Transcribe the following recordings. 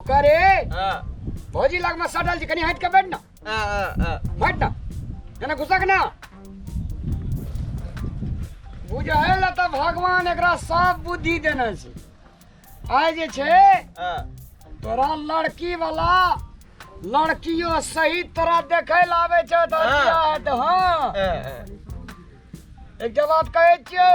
करे। हाँ। भौजी लग में सटल छी, कनी हट के बैठ ना। हाँ, हाँ, हाँ। हट ना, कने घुसक ना। बुझै लए तऽ भगवान एकरा सब बुद्धि देने छै। आइ जे छै हाँ। तोरा लड़की वाला लड़कियो सही तोरा देखै लए आबै छौ तऽ हाँ। बियाह हेतौ। हाँ। हाँ, हाँ। एकटा बात कहै छियौ,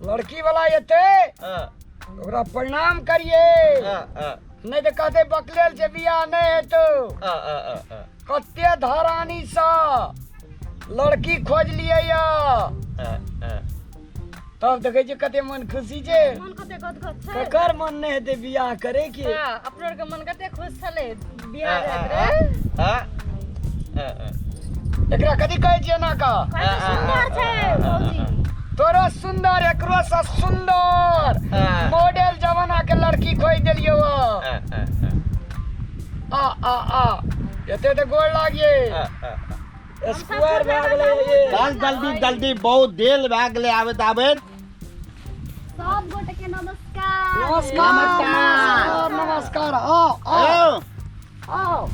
लड़की वाला एतै हाँ, ओकरा प्रणाम करिए, हाँ, हाँ। नहीं तऽ कहतै बकलेल छै, बियाह नहीं हेतौ। हाँ, हाँ, हाँ, हाँ। कते धरानी सँ लड़की खोज लिए या। हाँ, हाँ। तब देखै छियै कते मन खुशी छै। मन कते गदगद छै। ककर मन नहि हेतै बियाह करे के? हाँ, अपनो आरके मन कते खुश छलै बियाह हाँ, जाइत हाँ, रहै। हाँ। हाँ, हाँ। एकरा कथी कहै छियै एना का? कते सुन्दर छै भौजी। तोरो सुन्दर, एकरो से सुन्दर। हाँ। मॉडल जमाना के लड़की खोज देलियौ। हाँ, हाँ, हाँ। आ आ आ एते तऽ गोर लागिए। हाँ, हाँ। स्क्वायर भए गेलै ये। चल जल्दी जल्दी, बहुत देर भए गेलै आबैत आबैत। सब गोटे के नमस्कार। नमस्कार। नमस्कार। नमस्कार। आओ आओ। आओ। आओ।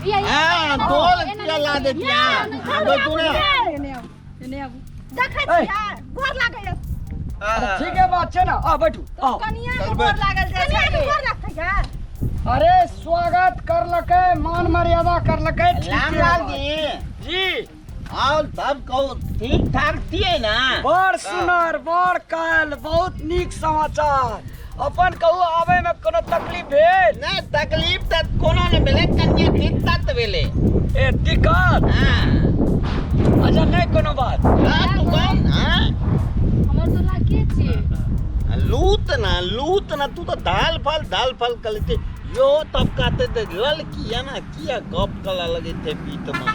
ये हाँ, गोल किया ला देती है? आबै तू ने। देखै ऐ। छियै, गोर लागैया। अच्छा, ठीक है बात छै ना, आ बैठू आओ। कनिया के चल गोर बैठ। लागल जाइ छै। कनिया के गोर लागतै या? अरे स्वागत करलकै, मान मर्यादा करलकै, ठीक है रामलाल बात। जी। जी। और सब कहू, ठीक ठाक छियै ना? बड़ सुनर, बड़ काल, बहुत नीक समाचार। अपन कहू, आबै में कोनो तकलीफ भेल? नहि, तकलीफ तऽ कोनो नहि भेलै, कनिये दिक्कत भेलै। ए दिक्कत? हाँ। अच्छा, नहि कोनो बात। हाँ, तू कह हाँ। हमर दुल्हा के छी? लूत ना, लूत ना, तू तो दाल फल दाल फल कर लेते यो, तब कहते थे लड़की है ना, किया गप कला लगे थे बीत में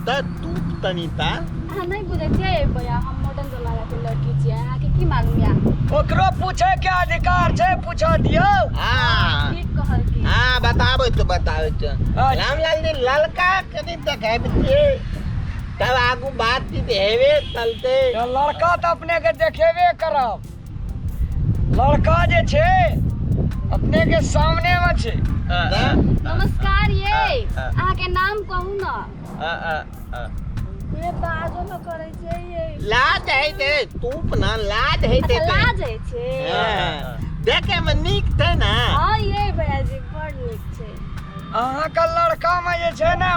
त तू तनी ता। अहाँ नहि बुझै छियै भैया, हम मॉडर्न जमाना के लड़की छियै, अहाँके की मालूम या? ओकरो पूछे के अधिकार छै, पूछा दियौ। हाँ। ठीक कहलखिन। हाँ, बताबे तो, बताबे तो। अच्छा। रामलाल जी, लड़का कनी देखाबे छियै तब आगू बातचीत हेबे चलते। तऽ लड़का तऽ अपने के देखेबे करब। लड़का जे छै अपने के सामने में छै। नमस्कार ये, अहाँके नाम कहू न। ये बाजो न करै छै ये। लाज है ते तूप ना, लाज है ते। अच्छा, लाज होइ छै। हाँ, देखे में नीक थे ना? हँ ये भैयाजी, बड़ नीक छै। अहाँके लड़का में जे छै ने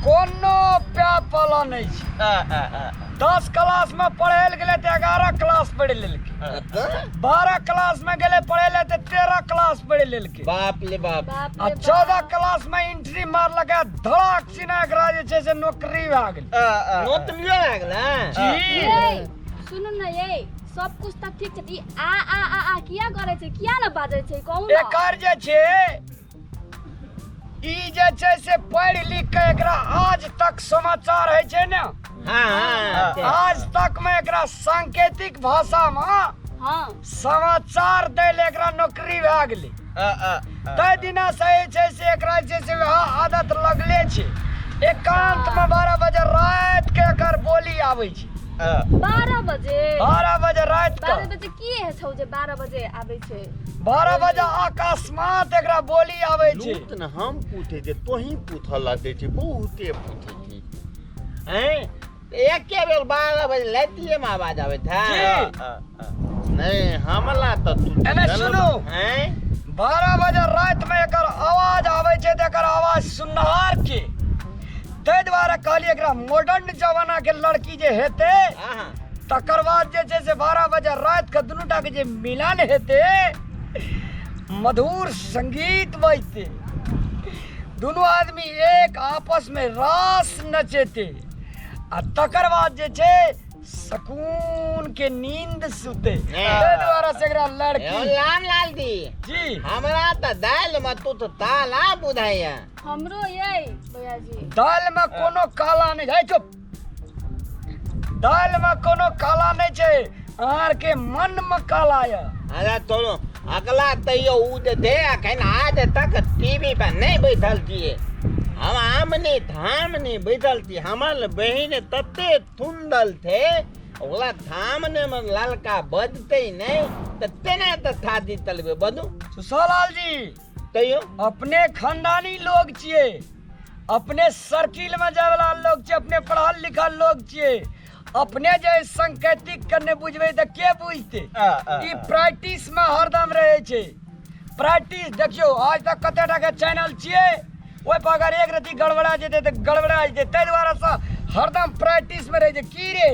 कोनो प्या पाला नहि छै। 10 क्लास में पढ़े लए गेलै तऽ 11 क्लास पढ़ि लेलकै। 12 क्लास में गेलै पढ़े लए तऽ 13 क्लास पढ़ि लेलकै। बाप ले बाप। बाप आ रे 14 बाप। क्लास में एंट्री मारलकै, धड़ाक सिना एकरा जे छै से नौकरी भए गेलै। नोतलियो लागल। जी। ये सुनू न ये, सब कुछ तऽ ठीक छै, ई आ आ आ आ किया करै छै, किया न बाजै छै, कहू न। एकर जे छै ई जे छै से पढ़ि लिख के एकरा आज तक समाचार होइ छै ने। हाँ हाँ आज तक में एकरा सांकेतिक भाषा में हाँ समाचार दै लए एकरा नौकरी भए गेलै। ताहि दिना से जे छै से एकरा जे छै से वएह आदत लगले छै। एकांत में 12 बजे राति के एकर बोली आबै छै। 12 बजे? 12 बजे राति के। 12 बजे की है छौ जे 12 बजे आबै छै? 12 बजे अकस्मात एकरा बोली आबै छै। लूत न, हम पूछे जे तोही पूछल ला दै छै, बहुते पूछे छी हैं। एके बेर 12 बजे लातिये में आवाज आबै था? जी। नहीं, हमला तऽ तू एने सुनू। हैं। 12 बजे राति में एकर आवाज आबै छै तऽ एकर आवाज सुनहार के, ताहि दुआरे कहलियै एकरा मॉडर्न जमाना के लड़की जे हेतै, हाँ। तकर बाद जे छै से 12 बजे राति के दुनू टा के जे मिलन हेतै, मधुर संगीत बजतै, दुनू आदमी एक आपस में रास नचेतै आ तकर बाद जे छै सकून के नींद सुते। ताहि दुआरे से एकरा लड़की। रामलाल जी। जी। हमरा तऽ दालि में तू तऽ ताला बुझाइया। हमरो ये भैयाजी। दालि में कोनो काला नहि छै। चुप, दालि में कोनो काला नहि छै, अहाँ के मन में काला यऽ। अरे तोरो अगला तैयो उ जे दे, अखन आज तक टीवी पर नहीं बैठल छियै हम, आमने धामने बैठल छी। हमर बहिन तते थुंदल थे। ओकरा थामने में ललका बजतै नहीं तऽ तेना तऽ थादी तलबै बदू। सुशालाल जी तैयो अपने खानदानी लोग छियै, अपने सर्किल में जाय वाला लोग छियै, अपने पढ़ल लिखल लोग छियै। अपने जे संकेतिक के नहि बुझबै तऽ के बुझतै? ई प्रैक्टिस में हरदम रहै छै। प्रैक्टिस देखियौ आज तक कते टा के चैनल छियै, ओहि पर अगर एक रति गड़बड़ा जेतै तऽ गड़बड़ा जेतै। ताहि दुआरे से हरदम प्रैक्टिस में रहै छै। की रे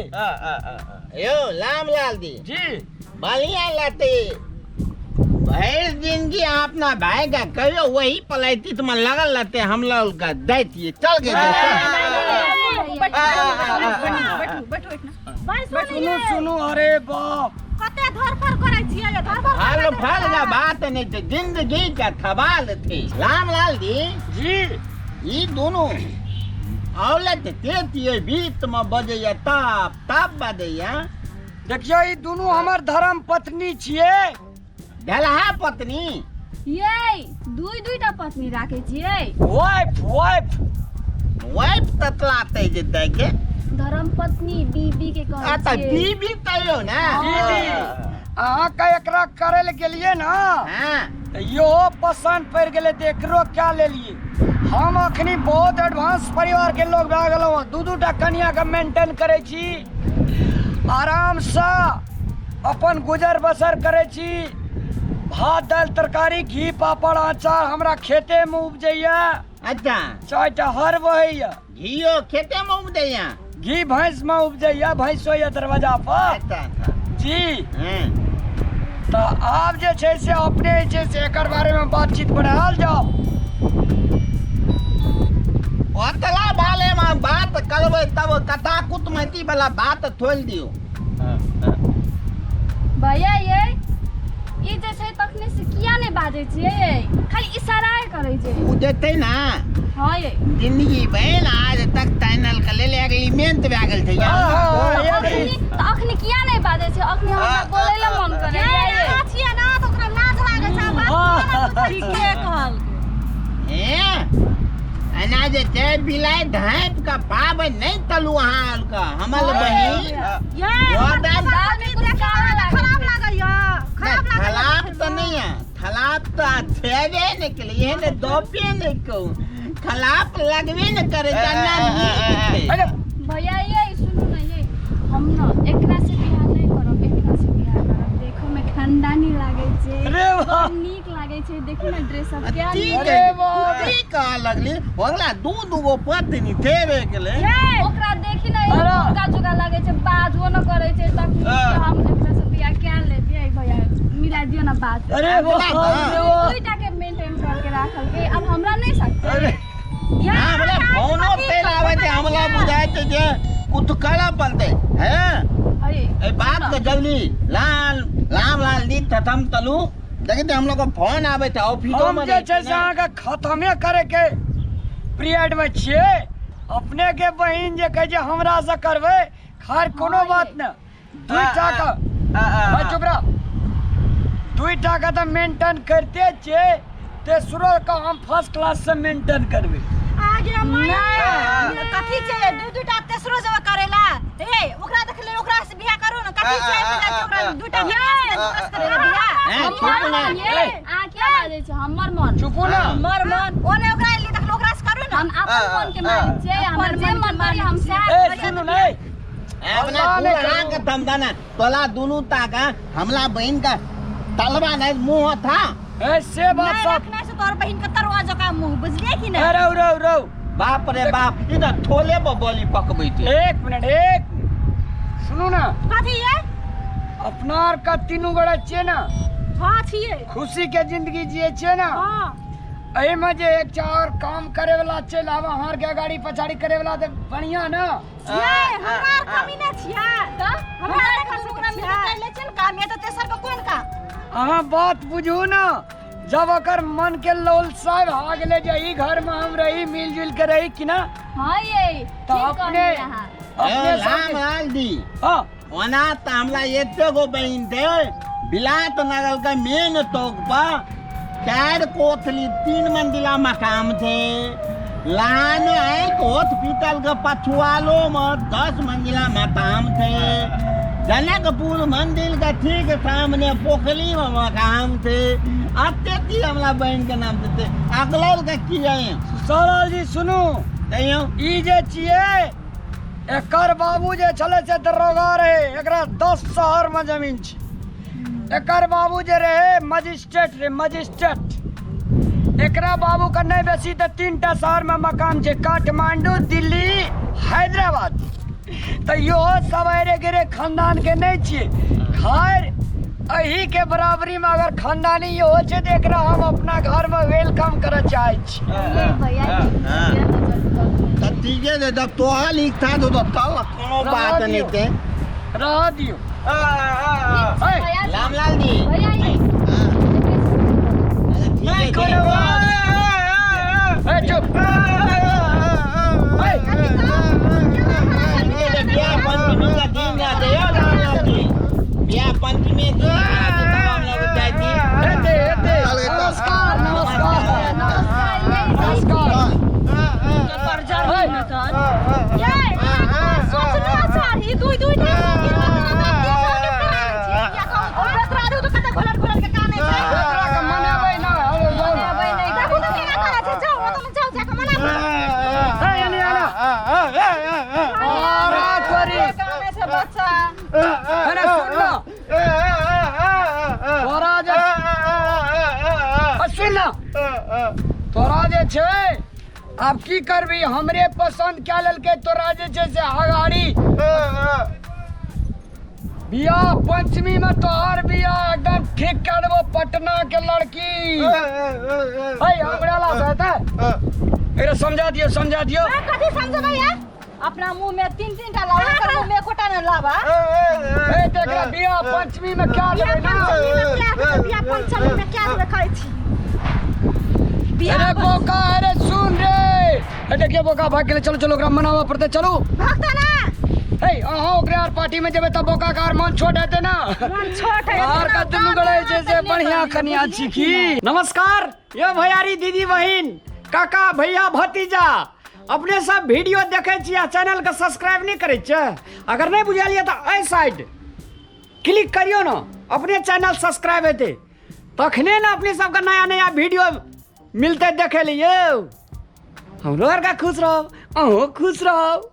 यौ रामलाल जी जी बढ़िया लगते भरि जिंदगी अपना भाई का कहियो वही पलैती में लगल रहते, हम लोग का दैतिए चल गए। बैठू बैठू एहिठिना। सुनू सुनू, अरे बाप कते धरफड़ करै छियै, धरफड़ फल फल का बात नहीं थे, जिंदगी का थबाल थे। रामलाल जी जी ई दोनों औलत तेतिए बीत में बजैया ताप ताप बजैया। देखियौ ई दुनू हमर धर्म पत्नी छियै। ढलहा पत्नी ये दुई दुईटा पत्नी राखै छियै। वाइफ वाइफ वाइफ ततलाते जे दै के धर्म पत्नी बीबी के कहै आ त छियै। बीबी तैयो ना दीदी अहाँके एकरा करै लए गेलियै ना हाँ तऽ इहो पसन्द पड़ि गेलै तऽ एकरो कए लेलियै। हम अखनी बहुत एडवांस परिवार के लोग भए गेलहुँ हँ। दू दू टा कनियाके मेंटेन करै छी, आरामसँ अपन गुजर बसर करै छी। भात दालि तरकारी घी पापड़ अचार हमरा खेतेमे उपजैया। अच्छा चारिटा हर बहैया। घियो खेते में उपजैया? घी भैंस में उपजैया, भैंसो या दरवाजा पर। अच्छा अच्छा जी हाँ तऽ आब जे छै से अपने जे छै से एकर बारे में बातचीत बढ़ायल जाओ। ओतला बाले में बात करबै तब कथा कुटमैती वाला बात थोल दियो। भैया ये ई जे छै तखने से किया नहि बाजै छियै, खाली इशारा करै छै। उ जेतै ना हाँ ये जिंदगी बहन आज तक चैनल के लेल एग्रीमेंट भए गेल छै। तऽ अखनी किया नहि बाजै छै? अखनी हमरा बोलै लए मन करै ये अहाँ छियै ना तऽ ओकरा लाज लागै छै, बात ठीके कहलकै। हे एना जे छै बिलाइ ढाँपि कऽ पाबै नहि तलू अहाँ का हमर बहिन ये खराब लागैया, खराब लागैया। खराब तऽ नहीं है, खराब तऽ छेबे नहि केलै, एहन दपे नहि कहू, खराब लगबे नहि करै छै। भैया ये सुनू ना, ये हम न एकरा से बियाह नहीं करब, एकरा से बियाह करब। देखो में खानदानी लागै छै, बड़ नीक लागै छै। देखी ना ड्रेस सब क्या नीक। अरे बाप की कह लगली ओकरा दू दू गो पत्नी थेबे केलै। ओकरा देखी ना जुगा जुगा लागै छै, बाजबो न करै छै। तखनी हम एकरा से बियाह क्या लेतियै। भैया मिला दियो ना बात। अरे बाप रे बाप। दुईटा के मेंटेन करके राखल के अब हमरा नहीं सकते। अरे हमरा फोनो तेल आबै छै, हमरा बुझाइ छै जे कुछ करऽ पड़तै। हैं अरे ए बात के जल्दी लाल राम लाल जी खत्म तलू। देखते हम लोग को फोन आबै छै ऑफिसो हम में जे छै से अहाँके खत्मे करे के पीरियड में छियै। अपने के बहिन जे कहै छै हमरा से करबै, खैर कोनो बात न। दुईटा के भाई चुप रह, दुईटा के तऽ मेंटेन करते छियै, तेसरो के हम फर्स्ट क्लास से मेंटेन करबै। आगे माय कथी छै दू दूटा तेसरो जब करेला? ए ओकरा देखले ओकरा से बियाह करू ना, कथी छै ओकरा दूटा बियाह करेला बियाह? हैं चुप ना। ये आ क्या बाजै छै? हमर मन चुपू ना। हमर मन ओने ओकरा ले देखलो ओकरा से करू ना। हम अपन मन के मालिक छियै, हमर जे मन करी हम सएह ए सुनू नहीं अपना दूल्हा के थमदाना तोला दोनों ताका हमला बहन का तलवा नहीं मुंह था। ए से बात नहीं सब रखना से तोर बहिन के तरुआ जका मुंह, बुझलिए कि नहीं? अरे रौ रौ बाप रे बाप, ई त ठोले पर बलि पकबै छै। एक मिनट एक मिनट सुनू ना। कथी ये? अपना आर का तीनू गोड़ा छियै ना, हां छियै, खुशी के जिंदगी जिए छियै ना। हां एहिमे जे एक चार काम करे वाला चलि आब अहाँ आर के गाड़ी पछाड़ी करे वाला तऽ बढ़िया ना। ये हमरा आर कमी नै छियै तऽ हमरा आर कमी ओकरा मिल के ले छै काम, ये तऽ तेसर के कोन काम? अहाँ बात बुझू ना, जब अकर मन के लोल साहब आ गेलै जे ई घर में हम रही मिलजुल के रही कि ना। हां ये तऽ अपने अपने राम लाल दी हां ओना तऽ हमरा एते गो बहिन थे बिलात नगर के मेन चौक पर 4 कोठली 3 मंजिला मकान थे। लान एक हॉस्पिटल के पछुआलो में 10 मंजिला मकान थे। जनकपुर मंदिर के ठीक सामने पोखरी में मकान थे। अते की हमरा बहन के नाम देते अगलौल के की जाए। सुशालाल जी सुनू, कहियो। ई जे छियै एकर बाबू जे छलै से दरोगा रहे, एकरा 10 शहर में जमीन छै। एकर बाबू जे रहे मजिस्ट्रेट रहे, मजिस्ट्रेट। एकरा बाबू के नहीं बेसी तऽ 3टा शहर में मकान छै, काठमांडू, दिल्ली, हैदराबाद। तऽ इहो सब अरे गिरे खानदान के नहीं छियै। खैर एही के बराबरी में अगर खानदानी इहो छै तऽ एकरा हम अपना घर में welcome करऽ चाहै छी। ये भैया जी, तऽ ठीके छै, जब तोहर इच्छा छौ तऽ चल, कोनो बात नहीं छै। रह दियौ। भैया जी, रामलाल जी। भैया जी, नहीं कोनो बात। ए चुप। ए, बियाह पंचमी का दिन रहते यो रामलाल जी, बियाह पंचमी दिन रहते तब हम लोग जाइ छी। हेते हेते। नमस्कार नमस्कार नमस्कार। ये सोचना चाही, दुई दुई टा या कहू बेतरा दू तऽ कते घोलट घोलट के कानै छै। एकरा के मनेबै ना। मनेबै नहि, देखू तऽ केना करै छै। जाउ ओतऽ जाउ, जाके मना करू। ए एने आना। अरे तोरी। कानै छै बच्चा। अरे सुन ना, तोरा जे आ, सुन ना, तोरा जे छै आब की करबी, हमरे पसंद क्या लेलकै तोरा जे छै से अगाड़ी बियाह पंचमी में तोहर बियाह एकदम ठीक कर देबो। पटना के लड़की है हमरा ला से हेतै। एकरा समझा दियौ, समझा दियौ। आ, कथी समझबै यार? अपना मुंह में तीन तीन टा लावा, एकर मुंह में एकोटा नहि लावा। ए तऽ एकरा बियाह पंचमी में क्या बियाह देबै ना? पंचमी में क्या देबै? बियाह पंचमी में क्या देबै कहै छी? बियाह अरे बोका, अरे सुन रे, ए देखियो बोका भाग गेलै। चलो चलो, ओकरा मनाबऽ पड़तै, चलू। भगता ना। हे अहाँ ओकरे आर पार्टी में जेबै तऽ बोका के आर मन छोट हेतै ना। मन छोट है। आर का दुनू गड़े छै से बढ़िया कनिया छी की। नमस्कार यो भैयारी, दीदी, बहिन, काका, भैया, भतीजा, अपने सब वीडियो देखे छी आ चैनल के सब्सक्राइब नहीं करै छियै? अगर नहीं बुझल ये तऽ एहि साइड क्लिक करियौ ने, अपने चैनल सब्सक्राइब हेतै तखने ने अपने सबके नया नया वीडियो मिलतै देखे लिए। हमरो आरके खुश रहब, अहूँ खुश रहब।